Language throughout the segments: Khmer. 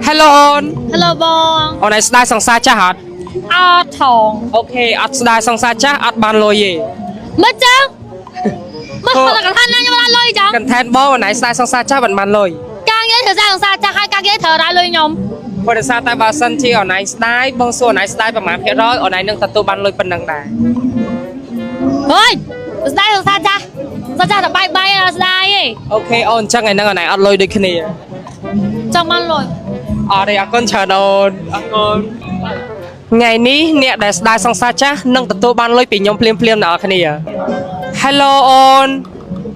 Hello អូន Hello បង អូនឯងស្ដាយសង្សារចាស់អត់ អត់ថង Okay អត់ស្ដាយសង្សារចាស់អត់បានលុយទេ មិនចឹងមើលគាត់កថាណាខ្ញុំបានលុយចឹង Content បងអូនឯងស្ដាយសង្សារចាស់មិនបានលុយ ការងារត្រូវស្ដាយសង្សារចាស់ហើយការងារត្រូវរ៉ាលុយខ្ញុំ ព្រោះដោយសារតែបើសិនជាអូនឯងស្ដាយបងសួរអូនឯងស្ដាយប្រហែលភាគរយអូនឯងនឹងទទួលបានលុយប៉ុណ្ណឹងដែរ ហើយស្ដាយសង្សារចាស់សង្សារចាស់តែបាយបាយអត់ស្ដាយទេ Okay អូនអញ្ចឹងថ្ងៃហ្នឹងអូនឯងអត់លុយដូចគ្នា ចង់បានលុយ អត់ទេអរគុណច្រើនអូនអរគុណថ្ងៃនេះអ្នកដែលស្ដាយសង្សារចាស់នឹងទទួលបានលុយពីខ្ញុំភ្លាមភ្លាមៗអ្នកនរគ្នា Hello អូន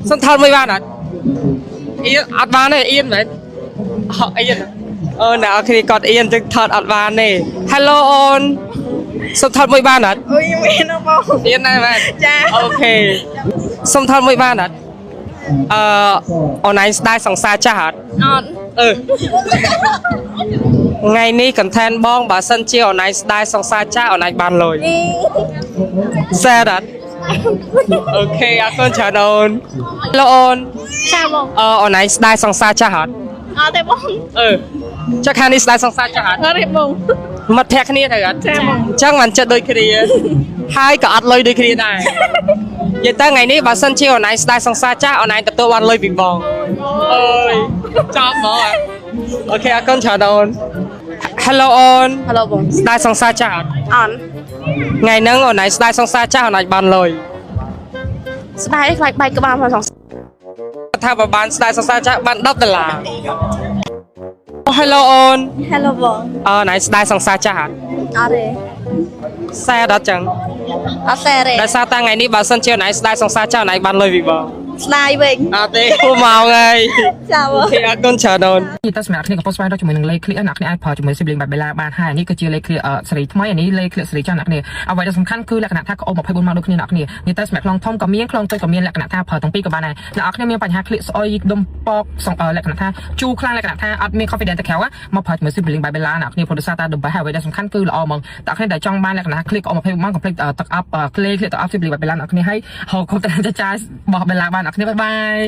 សុំថតមួយបានអត់អៀនអត់បានទេអៀនមែនអអៀនអូនអ្នកនរគ្នាគាត់អៀនចឹងថតអត់បានទេ Hello អូនសុំថតមួយបានអត់ អូយមានណាបង អៀនដែរមែន ចា Okay សុំថតមួយបានអត់អឺអូនឯងស្ដាយសង្សារចាស់អត់ អត់ អឺថ្ងៃនេះ content បងបើសិនជាអូនឯងស្ដាយសង្សារចាស់អូនឯងបានលុយសែតអត់Okay អរគុណច្រើនអូនលោកអូន ចាបង អឺអូនឯងស្ដាយសង្សារចាស់អត់ អត់ទេបង អឺចុះខាងនេះស្ដាយសង្សារចាស់អត់ អត់ទេបង មិត្តភក្តិគ្នាត្រូវអត់ ចាបង អញ្ចឹងបានចិត្តដូចគ្នាហើយក៏អត់លុយដូចគ្នាដែរនិយាយទៅថ្ងៃនេះបើសិនជាអូនឯងស្ដាយសង្សារចាស់អូនឯងទទួលបានលុយពីបងអើយចប់ហ្មង okay អរគុណច្រើនអូន Hello អូន Hello បង ស្ដាយសង្សារចាស់អត់ អត់ ថ្ងៃហ្នឹងអូនឯងស្ដាយសង្សារចាស់អូនឯងបានលុយ ស្ដាយខ្លាចបែកក្បាលមកសង ថាបើបានស្ដាយសង្សារចាស់បាន10ដុល្លារ Hello អូន Hello បង អូនឯងស្ដាយសង្សារចាស់អត់ អត់ទេ សែតអត់ចឹង អត់សែទេ ដោយសារតែថ្ងៃនេះបើសិនជាអូនឯងស្ដាយសង្សារចាស់អូនឯងបានលុយពីបង ស្ដាយវិញ អត់ទេពូមកហើយ ចាបង Okay អរគុណច្រើនអូន និយាយទៅសម្រាប់អ្នកគ្នាកំពុងស្វែងរកជាមួយនឹងលេខ clear អ្នកគ្នាអាចប្រើជាមួយ sibling បែបបេឡាបានហើយនេះគឺជាលេខ clear សេរីថ្មីអានេះលេខ clear សេរីចាស់អ្នកគ្នាអ្វីដែលសំខាន់គឺលក្ខណៈថាក្អូប24ម៉ោងដូចគ្នាអ្នកគ្នានិយាយទៅសម្រាប់ខ្លងធំក៏មានខ្លងតូចក៏មានលក្ខណៈថាប្រើទាំងពីរក៏បានដែរអ្នកគ្នាមានបញ្ហា clear ស្អុយដុំពកលក្ខណៈថាជូរខ្លាំងលក្ខណៈថាអត់មាន confidence ទៅក្រៅមកប្រើជាមួយ sibling បែបបេឡាអ្នកគ្នាព្រោះដោយសារតែ the best អ្វីដែលសំខាន់គឺល្អហ្មងតែអ្នកគ្នាដែលចង់បានលក្ខណៈ clear ក្អូប24ម៉ោង complete ទឹកអប់ clear clear ទឹកអប់ sibling បែបបេឡាអ្នកគ្នាហើយហៅគ្រប់តែចាយរបស់បេឡាបានអ្នកគ្នាbye bye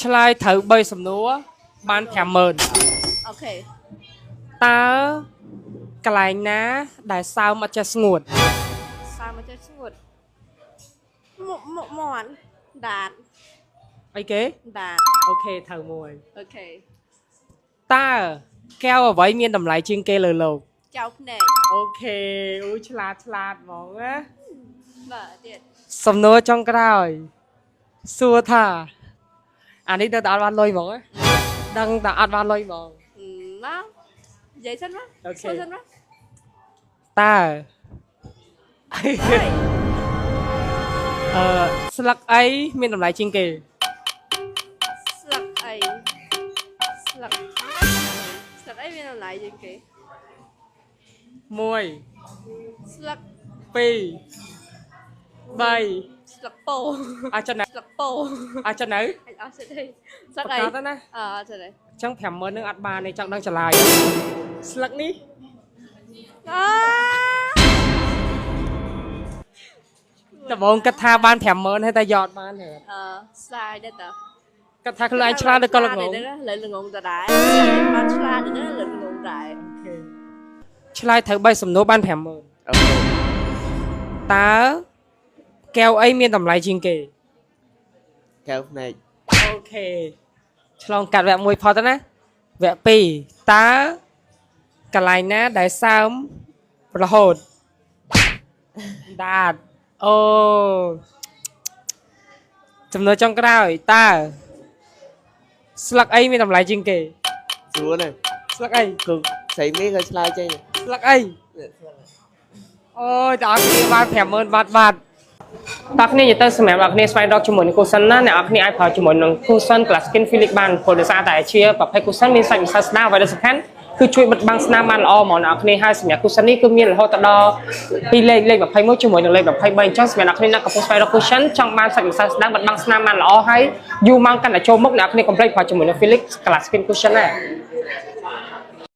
ឆ្លើយត្រូវ3សំណួរបាន50000 Okay តើកន្លែងណាដែលសើមអត់ចេះស្ងួត សើមកចេះស្ងួតមុខមុខមាត់ដាត អីគេ ដាត Okay ត្រូវមួយ Okay តើកែវអ្វីមានតម្លៃជាងគេលើលោក ចៅភ្នែក Okay អូយឆ្លាតឆ្លាតហ្មងណា បាទទៀត សំណួរចុងក្រោយសួរថាអានេះដល់តែអត់បានលុយហ្មងណាដឹងតែអត់បានលុយហ្មង មកនិយាយសិនមក Okay សួរសិនមក តើអឺស្លឹកអីមានតម្លៃជាងគេ ស្លឹកអីស្លឹកស្លឹកអីមានតម្លៃជាងគេ 1 ស្លឹក 2 3 ស្លឹកពោ អត់ចំណៅ ស្លឹកពោ អត់ចំណៅ អត់ចិត្តទេស្លឹកអី ប្រកាសទៅណា អត់ចិត្តទេ អញ្ចឹង50000នឹងអត់បានទេចង់ដឹងចម្លើយស្លឹកនេះ អ ដំបូងគិតថាបាន50000ហើយតែយកអត់បានទេ អឺស្ដាយដែរតើ គិតថាខ្លួនឯងឆ្លាតឬក៏ល្ងង លើល្ងងដដែលបានឆ្លាតទៅលើល្ងងដែរ ឆ្លើយត្រូវ3សំណួរបាន50000 Okay តើកែវអីមានតម្លៃជាងគេ កែវភ្នែក Okay ឆ្លងកាត់វគ្គ1ផុតទៅណាវគ្គ2តើកន្លែងណាដែលសើមរហូតដាតអូចំណុចចុងក្រោយតើស្លឹកអីមានតម្លៃជាងគេ ស្រួលណាស់ ស្លឹកអី គឺស្រីមីក៏ឆ្លើយចេញ ស្លឹកអីអូយតើអត់គ្នាបាន50000បាត់បាត់តើគ្នានិយាយទៅសម្រាប់អ្នកគ្នាស្វែងរកជាមួយនឹង cushion ណាអ្នកគ្នាអាចប្រើជាមួយនឹង cushion Glass Skin Felix បានព្រោះដោយសារតែជាប្រភេទ cushion មានសាច់ម្សៅស្ដាងអ្វីដែលសំខាន់គឺជួយបិទបាំងស្នាមបានល្អហ្មងអ្នកគ្នាហើយសម្រាប់ cushion នេះគឺមានរហូតដល់ពីលេខលេខ21ជាមួយនឹងលេខ23អញ្ចឹងសម្រាប់អ្នកគ្នាណាកំពុងស្វែងរក cushion ចង់បានសាច់ម្សៅស្ដាងបិទបាំងស្នាមបានល្អហើយយូរម៉ោងកាន់តែចូលមុខអ្នកគ្នាកុំភ្លេចប្រើជាមួយនឹង Felix Glass Skin Cushion ណា